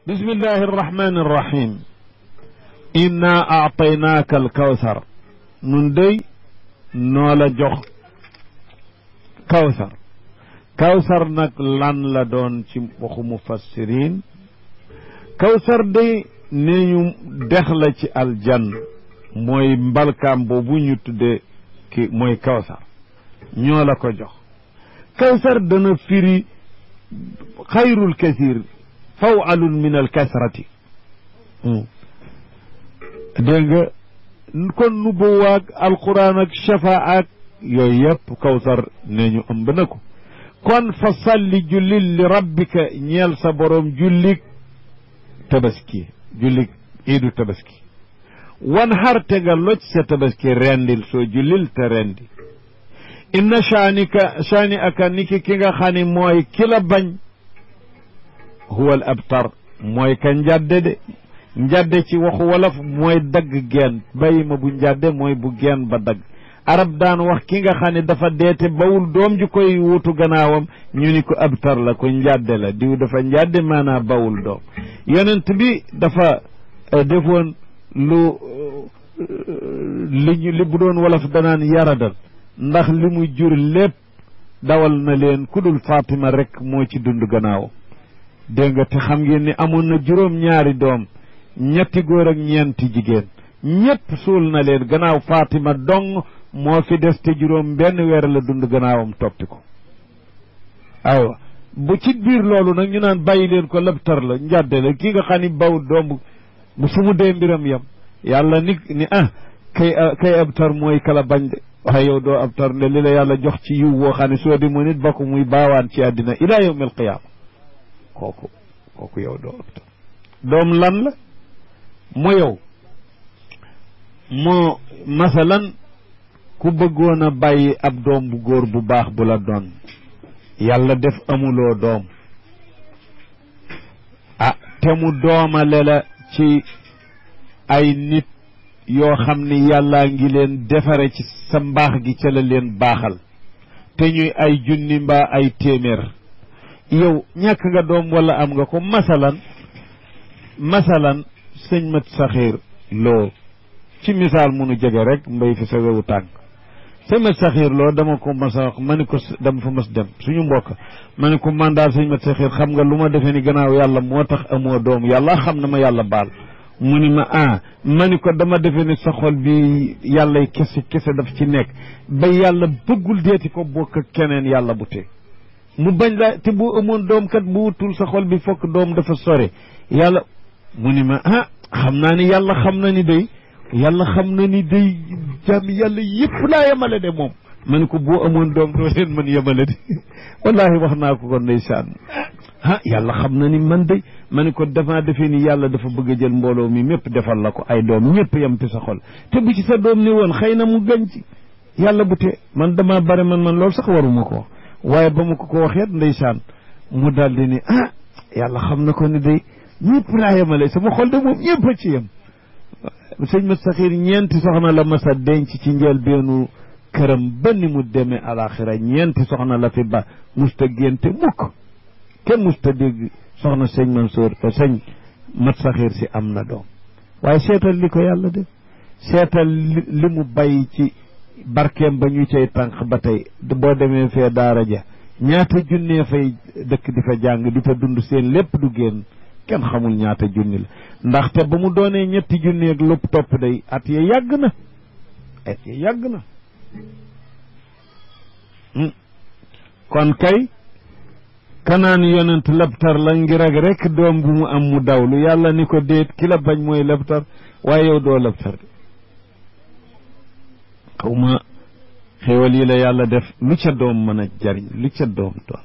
bismillahi arrahmani irrahim inna aataynaaka alkawsar nun dey noo la jox kawsar kawsar nag lan la doon ci waxu mufassirin kawsar day nee ñu dex la ci aljanna mooy mbalkaam boobu ñu tudde ki mooy kawsar ñoo la ko jox kawsar dana firi xayrul kasir fawalun min al kasrati dégg nga kon nubuwaak alquran ak shafaa ak yooyu yëpp kawsar nee ñu ëmb na ko kon fa salli jullil li rabbika ñeel sa boroom jullik tabaski jullik iidu tabaski wan xar te nga loj sa tabaski rendil soo jullil te rendi inna shaani aka niki ki nga xam ne mooy ki la bañ huwa al abtar mooy ka njadde de njadde ci waxu wolof mooy dagg geen bàyyi ma bu njadde mooy bu geen ba dagg arab daan wax ki nga xam ne dafa deete bawul doom ju koy wutu gannaawam ñu ni ko abtar la ko njadde la diw dafa njadde maanaa bawul doom yonent bi dafa defoon li bu doon wolof danaan yaradal ndax li mu jur lépp dawal na leen ku dul Fatima rek moo ci dund gannaawam dégg nga te xam ngeen ni amoon na juróom-ñaari doom ñetti góor ak ñeenti jigéen ñépp suul na leen gannaaw Fatima dong moo fi des te juróom benn weer la dund gannaawam toppi ko aywa bu ci biir loolu nag ñu naan bàyyi leen ko labtar la njàdde la kii nga xam ni baw doom bu fu mu dee mbiram yam yàlla ni kay abtar mooy kala bañ de waaye yow doo abtar ne li la yàlla jox ci yiw woo xam ne soo di mu nit ba ko muy baawaan ci àddina ila yawm al qiyaama kooku yow doo abtar doom lan la mu yow moo masalan ku bëggoon a bàyyi ab doom bu góor bu baax bu la doon yàlla def amuloo doom te mu doomale la ci ay nit yoo xam ni yàllaa ngi leen defare ci sa mbaax gi ca la leen baaxal te ñuy ay junni mbaa ay téeméer yow ñàkk nga doom wala am nga ko masalan sëñ mat saxiir loo ci misaal munu jege rek mbay fi sa wewu tànk sëñ mat saxiir loo dama ko mas a wax ma ni ko dama fa mas dem suñu mbokk ma ni ko man daal sëñ mat saxiir xam nga lu ma defee ni gannaaw yàlla moo tax amoo doom yàlla xam na ma yàlla baal mu ni ma ma ni ko dama defee ni sa xol bi yàlla kese daf ci nekk ba yàlla bëggul deeti ko bokk ak keneen yàlla bu tee mu bañ la te bu amoon doom kat bu wutul sa xol bi fokk doom dafa sore yàlla mu ni ma xam naa ni yàlla xam na ni day jàmm yàlla yëpp laa yemale de moom ma ni ko boo amoon doom doo leen mën yemale de wallahi wax naa ko kon ndeysaan yàlla xam na ni man day ma ni ko dafa defee ni yàlla dafa bëgg a jël mbooloo mi mépp defal la ko ay doom ñëpp yem ci sa xol te bu ci sa doom ni woon xëy na mu gën ci yàlla bu te man dama bare man loolu sax waruma ko waaye ba ma ko waxee ndeysaan mu daldi ni yàlla xam na ko ni day ñëpp laa yemale sama xol de moom ñëpp a ci yem sëñ mat saxiir ñeenti soxna la masa denc ci njëlbeenu këram ba ni mu demee alaxira ñeenti soxna la fi ba musta génte mukk kenn musta dégg soxna sëñ Mansour sëñ mat saxiir si am na doom waaye seetal li ko yàlla def seetal li mu bàyyi ci barkeem ba ñu cay tànq ba tey boo demee fee daara ja ñaata junnee fay dëkk di fa jàng di fa dund seen lépp du génn kenn xamul ñaata junni la ndaxte ba mu doonee ñetti junni ak lépp topp day at ya yàgg na kon kay kanaan yonent labtar la ngir ak rek doom bu mu am mu dawlu yàlla ni ko déet ki la bañ mooy labtar waaye yow doo labtar xaw ma xéwal yi la yàlla def lu ca doom mën a jariñ lu ca doom doon